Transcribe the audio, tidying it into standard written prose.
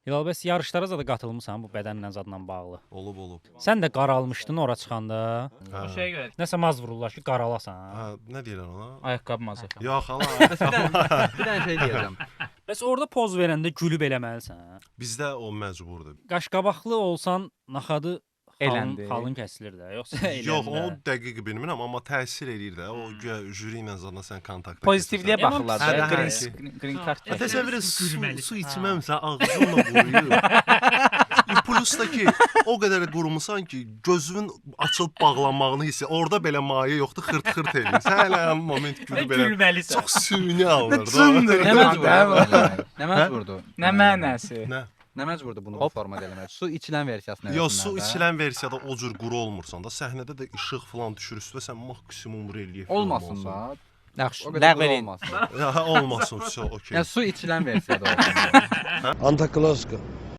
Hilal, bəs yarışlara zada qatılmısan bu bədənlə zadla bağlı? Olub, olub. Sən də qaralmışdın ora çıxanda. Hə. O şeyə görə Nəsə maz vururlar ki, qaralasan. Hə, nə deyirlər ona? ayaqqabı mazı. Yox, xala. Bəs bir dənə şey deyəcəm. Bəs orada poz verəndə gülüb eləməlisən. Bizdə o məcburdur. Qaşqabaqlı olsan naxadı xalın, Eləndi. xalın kəsilir də, yoxsa eləndə? Yox, onu dəqiq bilmirəm, amma təsir eləyir də. O güya jüri ilə zaten sən kontaktda Pozitivliyə keçirsən. baxırlar da. Hə, hə, Green hə. green card. Ya təsəvvür et, su, Gülməli. su içməmsən, ağzınla quruyur. Plus da ki, o qədər qurumusan ki, gözünün açılıb bağlanmağını hiss. Orada belə maye yoxdur, xırt-xırt eləyir. Sən hələ həmin moment gülüb belə Gülməlisən. çox süni alınır. Cındır. Nə məcburdur? Nə məcburdur? Nə mənası? Nə? Nə məcburdur bunu bu formada eləmək? Su içilən versiyasını Yox, su eləsinlər də. içilən versiyada o cür quru olmursan da, səhnədə də işıq falan düşür üstünə, sən maksimum relyef Olmasın da. Yaxşı, O qədər ləğv quru eləyin. olmasın. Ya, olmasın, vəsə, okey. Yəni su içilən versiyada olsun. Antakloska.